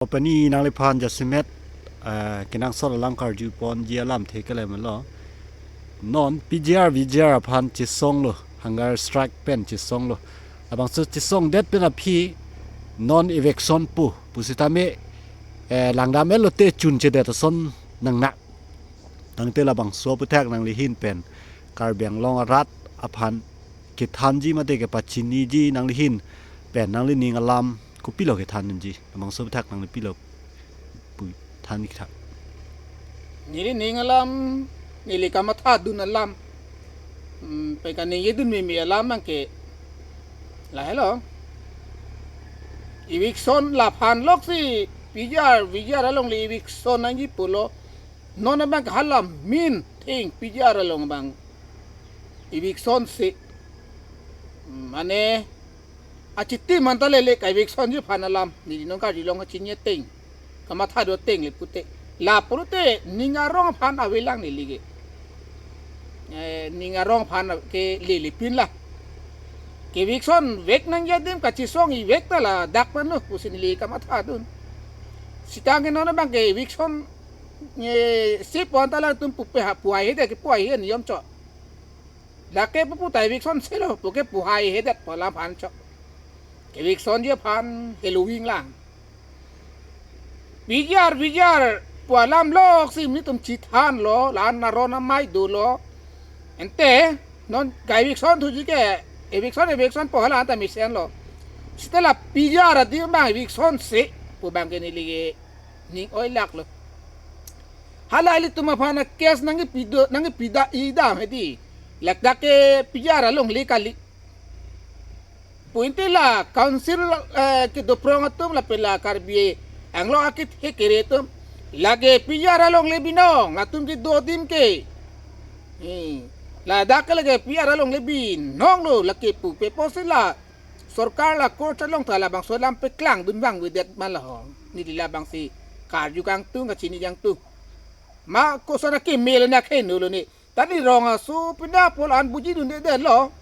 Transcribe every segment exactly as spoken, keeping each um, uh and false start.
Opani nangliphan jasemet, eh, kenangsot alam karju ponji alamthe keklem lo. Non P G R V G R aphan chesonglo, hunger strike pen chesonglo. Labangso chesongdet pen aphi non eviction pu, pusitame, eh, langdam-et lote chunchedet ason nangnak. Tangte labangso aphuthak nanglihin pen Karbi Anglong arat aphan kethanji mate kepachiniji nanglihin pen nanglining alam kopilo kethan nangji? Labangso aphuthak nangli pilo pu than ik tha. Nelining alam, neli kamathadun alam, hmm, pen kaningjedun meme alam abangke lahelo. Eviction laphan loksi P G R V G R alongle eviction nangji pulo. Non abang hala main thing P G R along abang eviction si, mane achitim anta lele ka evictionji aphan alam, neli non karjulong kachinine ateng, kamathado ateng le pute. La pulote ning arong aphan avelang neli ke. Eh, ning arong aphan ke lele pin la. Ke eviction vek nangji adim kachesong ivek ta ladak pen lo pusi neli kamathadun. Sitang ke non abang ke eviction, eh, si pon ta latum pupe ha puhai hedet ke puhai he niyom chot. Lake pupu ta eviction selo puke puhai hedet pu alam aphan chot. Evictionji aphan heloving lang. P G R, P G R pu alam loksi nelitum chethanlo, la-an aron amei dolo. Ante non ka eviction thuji ke, eviction, eviction pu hala anta mesenlo. Seta la P G R adim abang eviction si pu abang ke neli ke ning oilak lo. Hala ilitum aphan a-case nangkepido, nangkepida idam hedi. Ladak ke P G R alongle kali. Puinte la council, eh, kedoprong atum lapen la Karbi Anglong akethe kere atum, lake P G R alongle binong, latum kedo adim ke. Hmm. Ladak ke lake P G R alongle binong lo, lake pupe pusi la sorkar la court along ta labangso alam paklangdun vangvedet ma la ho. Neli labangsi karju kangtung, kachini kangtung. Ma koson akeme lo ne, akhei no lo ne. Ta ne rong aso pina pol an bujidundedetlo.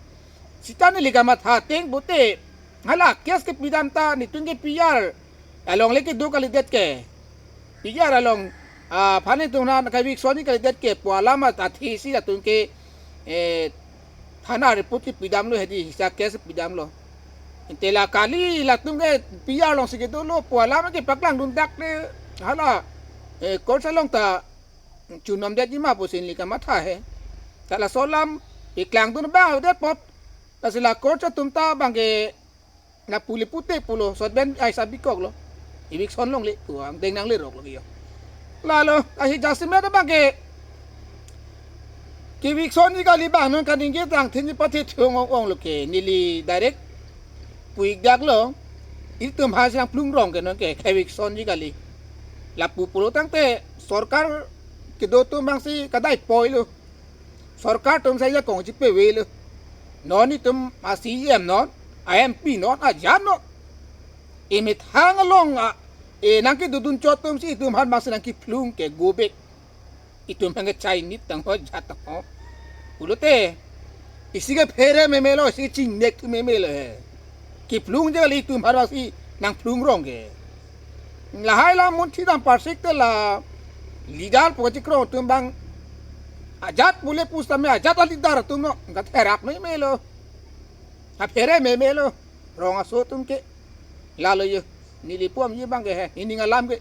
Seta neli kamatha ateng pute, hala case kepidam ta netum ke P G R alongle kedo kalidet ke. P G R along, ah, aphan netum na ka evictionji kalidet ke pu alam athesi latum ke, eh, thana report kepidamlo hedi, hisa case pidamlo. Ante la kali latum ke P G R alongsi kedolo pu alam kepaklangdun dak le hala, eh, court along ta chunomdetji ma pusi neli kamatha he. Ta laso alam keklangdun abang det apot, lasi la court atum ta abang ke lapu le pute pulo, sot pen ai sabikok lo. Eviction longle pu angdeng nanglerok lo ke yo. Lalo, ahi jasemet abang ke, ke evictionji kali abang non kaningje tang thinji pathe thung ong ong lo ke, neli direct pu ik dak lo. Ilitum ha si nangplung rong ke non ke, ke evictionji kali. Lapu pulo tangte sorkar kedo atum abangsi kadai poi lo. Sorkar atum si ajakong chepavelo. Non itum a-C E M non, a-M P non, ajat non. Emethang along a, e nangkedodun chot atumsi itum aphan abangsi nangkeplung ke go back. Itum aphan ke chai nit tang ho jat tang ho. Pulote, isi ke phere memelo, isi ke chingnek thu memelo he. Keplungji kali itum aphan abangsi nangplung rong ke. Lahai la munthi dam parsik te la leader pu kachikrong atum abang ajat pule pusitame ajat a-leader atum no katherak memelo. Aphere memelo. Rong aso atum ke. Lalo yo. Neli pu amji abang ke he. Nening alam ke.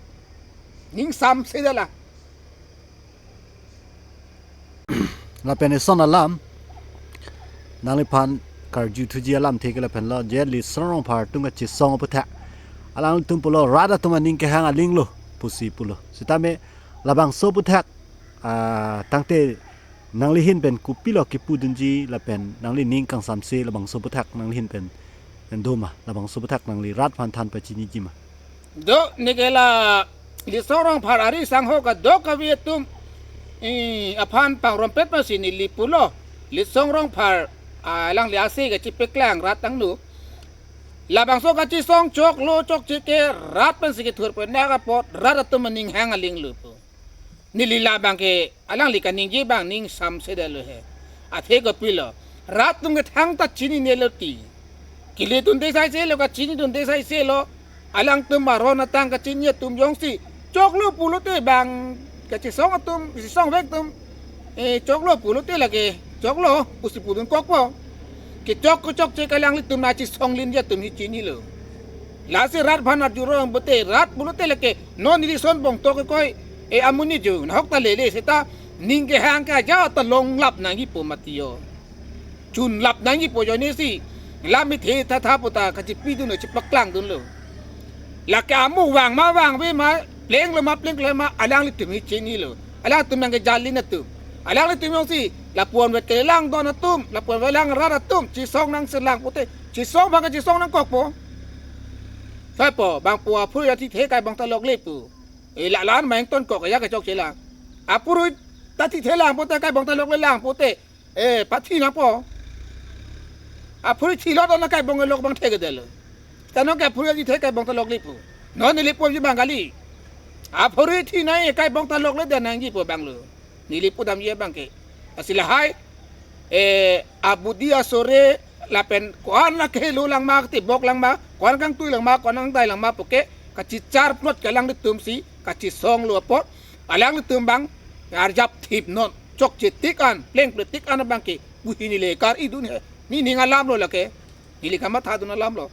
Ning samse det la. Lapen eson alam nangliphan karju thuji alamthe ke lapen lo, je Litsong Rongphar atum kachesong aphuthak. Alangtum pulo rat atum aning kehang aling lo pusi pulo. Sitame labangso aphuthak, ah, tangte nanglihin pen kopilo kepudunji lapen nanglining kangsamse labangso aphuthak nanglihin pen do ma, labangso aphuthak nangli rat aphan than pachiniji ma? Do, neke la Litsong Rongphar ari sangho kadokave atum, eh, aphan pangrompet masi neli pulo. Litsong Rongphar, ah, alangli ase kachepeklang rat angno. Labangso kachesong choklo chokche ke rat pensi kethur penak apot rat atum aning hang aling lo pu. Neli labang ke alangli kaningje abang ning samse det lo he. Athe kopilo. Rat atum ke thangta chininelo ti. Kele dunde saise lo, kachinidunde saise lo. Alangtum aron atang kachini atum jongsi choklo pulote bang kachesong atum, chesongvek atum, eh, choklo pulote lake choklo pusi pudunkokpo. Kechok kechokche ke alanglitum nangchesong linji atum hi chinilo. Lasi rat aphan arjurong pute, rat pulote lake non neli son bongtok kekoi, eh, amonit jo, nahok ta lele seta ning kehang ke aja ta longlap nangjipo mati jo. Chunlap nangjipo ajoinesi. Lam ithe tha tha puta kachipidunlo, chipaklangdunlo. Lake amu vang ma vangve ma, plenglo ma plengkle ma, alanglitum hi chinilo. Alangtum nangkejal lin atum. Alanglitum jongsi lapu-an vet kelelang don atum, lapu-an vet lang rat atum chesong nangselang pute, chesong bang kachesong nangkokpo. Saipo, bang pu aphurui atithe kai bong ta lokle pu. Eh, la lan main tonkok ya kechokche lang. Aphurui ta tithe lang pute, kai bong ta lokle lang pute, eh, pathi nangpo. Aphurui thilot ana kai bong lok bang thekdetlo. Tano ke aphurui atithe kai bong ta lokle pu. Non neli puji bang kali. Aphurui thi nai kai bong ta lokledet nangjipo banglo. Neli pudamji abang ke. Lasi lahai, eh, abudi asore lapen ko-an akehelo lang ma, tibok lang ma, ko-an kangtui lang ma, ko-an kangdai lang ma puke, kachichar plot ke alanglitum si kachesonglo apot, alanglitum bang arjap thip non, chokche tik an, plengple tik an abang ke, buhi neli kar-idun he. Nening alamlo lake. Neli kamathadun alamlo.